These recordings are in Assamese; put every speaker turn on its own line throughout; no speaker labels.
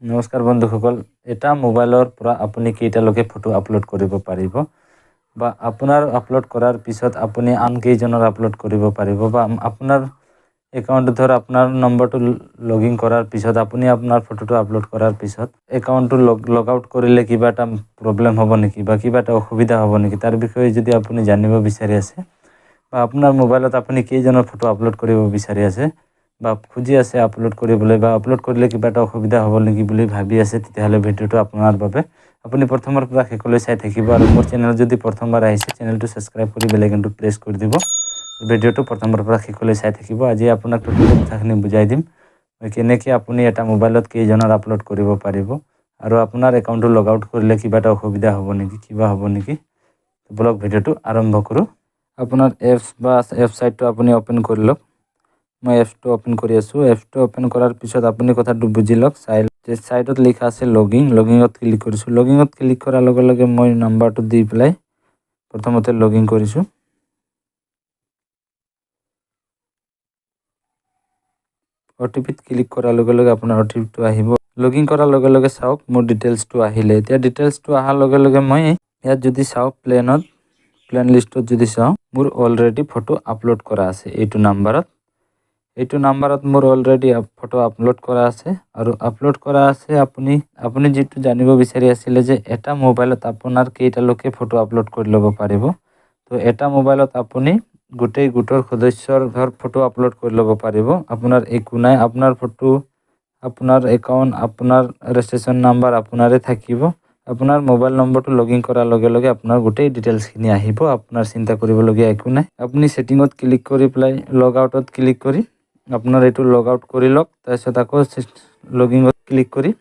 নমস্কাৰ বন্ধুসকল, এটা মোবাইলৰ পৰা আপুনি কেইটালৈকে ফটো আপলোড কৰিব পাৰিব বা আপোনাৰ আপলোড কৰাৰ পিছত আপুনি আন কেইজনৰ আপলোড কৰিব পাৰিব বা আপোনাৰ একাউণ্টটো ধৰ আপোনাৰ নম্বৰটো লগ ইন কৰাৰ পিছত আপুনি আপোনাৰ ফটোটো আপলোড কৰাৰ পিছত একাউণ্টটো লগ আউট কৰিলে কিবা এটা প্ৰব্লেম হ'ব নেকি বা কিবা এটা অসুবিধা হ'ব নেকি, তাৰ বিষয়ে যদি আপুনি জানিব বিচাৰি আছে বা আপোনাৰ মোবাইলত আপুনি কেইজনৰ ফটো আপলোড কৰিব বিচাৰি আছে বা খুজি আছে আপলোড কৰিবলৈ বা আপলোড কৰিলে কিবা এটা অসুবিধা হ'ব নেকি বুলি ভাবি আছে, তেতিয়াহ'লে ভিডিঅ'টো আপোনাৰ বাবে। আপুনি প্ৰথমৰ পৰা শেষলৈ চাই থাকিব আৰু মোৰ চেনেল যদি প্ৰথমবাৰ আহিছে, চেনেলটো ছাবস্ক্ৰাইব কৰি বেল আইকনটো প্ৰেছ কৰি দিব। ভিডিঅ'টো প্ৰথমৰ পৰা শেষলৈ চাই থাকিব। আজি আপোনাক টোটেলি কথাখিনি বুজাই দিম, কেনেকৈ আপুনি এটা মোবাইলত কেইজনৰ আপলোড কৰিব পাৰিব আৰু আপোনাৰ একাউণ্টটো লগ আউট কৰিলে কিবা এটা অসুবিধা হ'ব নেকি, কিবা হ'ব নেকি। বলক, ভিডিঅ'টো আৰম্ভ কৰোঁ। আপোনাৰ এপছ বা ৱেবছাইটটো আপুনি অ'পেন কৰি লওক। মই এপছটো অ'পেন কৰি আছোঁ। এপছটো অ'পেন কৰাৰ পিছত আপুনি কথাটো বুজি লওক। চাইডত লিখা আছে লগ ইন, লগ ইনত ক্লিক কৰিছোঁ। লগ ইনত ক্লিক কৰাৰ লগে লগে মই নাম্বাৰটো দি পেলাই প্ৰথমতে লগ ইন কৰিছোঁ। অ' টি পিত ক্লিক কৰাৰ লগে লগে আপোনাৰ অ' টি পিটো আহিব। লগ ইন কৰাৰ লগে লগে চাওক, মোৰ ডিটেইলছটো আহিলে। এতিয়া ডিটেইলছটো অহাৰ লগে লগে মই ইয়াত যদি চাওঁ, প্লেন লিষ্টত যদি চাওঁ, মোৰ অলৰেডি ফটো আপলোড কৰা আছে এইটো নাম্বাৰত। এইটো নাম্বাৰত মোৰ অলৰেডি ফটো আপলোড কৰা আছে আৰু আপলোড কৰা আছে। আপুনি যিটো জানিব বিচাৰি আছিলে যে এটা মোবাইলত আপোনাৰ কেইটালৈকে ফটো আপলোড কৰি ল'ব পাৰিব, তো এটা মোবাইলত আপুনি গোটেই গোটৰ সদস্যৰ ধৰ ফটো আপলোড কৰি ল'ব পাৰিব। আপোনাৰ একো নাই। আপোনাৰ ফটো, আপোনাৰ একাউণ্ট, আপোনাৰ ৰেজিষ্ট্ৰেশ্যন নাম্বাৰ আপোনাৰে থাকিব। আপোনাৰ মোবাইল নম্বৰটো লগ ইন কৰাৰ লগে লগে আপোনাৰ গোটেই ডিটেইলছখিনি আহিব। আপোনাৰ চিন্তা কৰিবলগীয়া একো নাই। আপুনি ছেটিঙত ক্লিক কৰি পেলাই লগ আউটত ক্লিক কৰি আপোনাৰ এইটো লগ আউট কৰি লওক। তাৰপিছত আকৌ লগ ইনত ক্লিক কৰি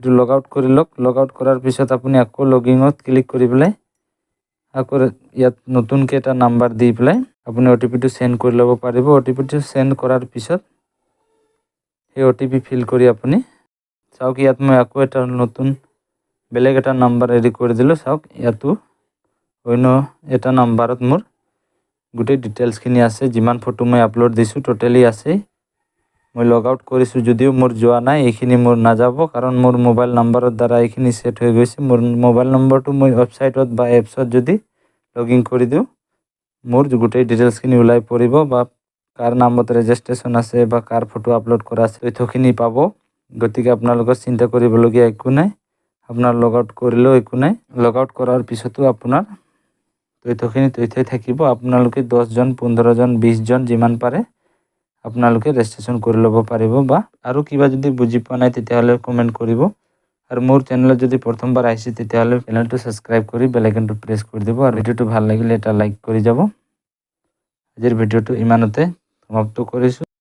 এইটো লগ আউট কৰি লওক। লগ আউট কৰাৰ পিছত আপুনি আকৌ লগ ইনত ক্লিক কৰি পেলাই আকৌ ইয়াত নতুনকৈ এটা নাম্বাৰ দি পেলাই আপুনি অ' টি পিটো চেণ্ড কৰি ল'ব পাৰিব। অ' টি পিটো চেণ্ড কৰাৰ পিছত সেই অ' টি পি ফিল কৰি আপুনি চাওক, ইয়াত মই আকৌ এটা নতুন বেলেগ এটা নাম্বাৰ এড কৰি দিলোঁ। চাওক, ইয়াতো অন্য এটা নাম্বাৰত মোৰ গোটেই ডিটেইলছখিনি আছে। যিমান ফটো মই আপলোড দিছোঁ, টোটেলি আছে। মই লগ আউট কৰিছোঁ যদিও মোৰ যোৱা নাই। এইখিনি মোৰ নাযাব, কাৰণ মোৰ মোবাইল নাম্বাৰৰ দ্বাৰা এইখিনি ছেট হৈ গৈছে। মোৰ মোবাইল নম্বৰটো মই ৱেবছাইটত বা এপছত যদি লগ ইন কৰি দিওঁ, মোৰ গোটেই ডিটেইলছখিনি ওলাই পৰিব বা কাৰ নামত ৰেজিষ্ট্ৰেশ্যন আছে বা কাৰ ফটো আপলোড কৰা আছে, তথ্যখিনি পাব। গতিকে আপোনালোকৰ চিন্তা কৰিবলগীয়া একো নাই। আপোনাৰ লগ আউট কৰিলেও একো নাই। লগ আউট কৰাৰ পিছতো আপোনাৰ তথ্যখিনি তথ্যই থাকিব। আপোনালোকে 10জন, 15জন, 20জন যিমান পাৰে আপোনালোকে ৰেজিষ্ট্ৰেশ্যন কৰি ল'ব পাৰিব। বা আৰু কিবা যদি বুজি পোৱা নাই, তেতিয়াহ'লে কমেণ্ট কৰিব। আৰু মোৰ চেনেলত যদি প্ৰথমবাৰ আহিছে, তেতিয়াহ'লে চেনেলটো ছাবস্ক্ৰাইব কৰি বেল আইকনটো প্ৰেছ কৰি দিব আৰু ভিডিঅ'টো ভাল লাগিলে এটা লাইক কৰি যাব। আজিৰ ভিডিঅ'টো ইমানতে সমাপ্ত কৰিছোঁ।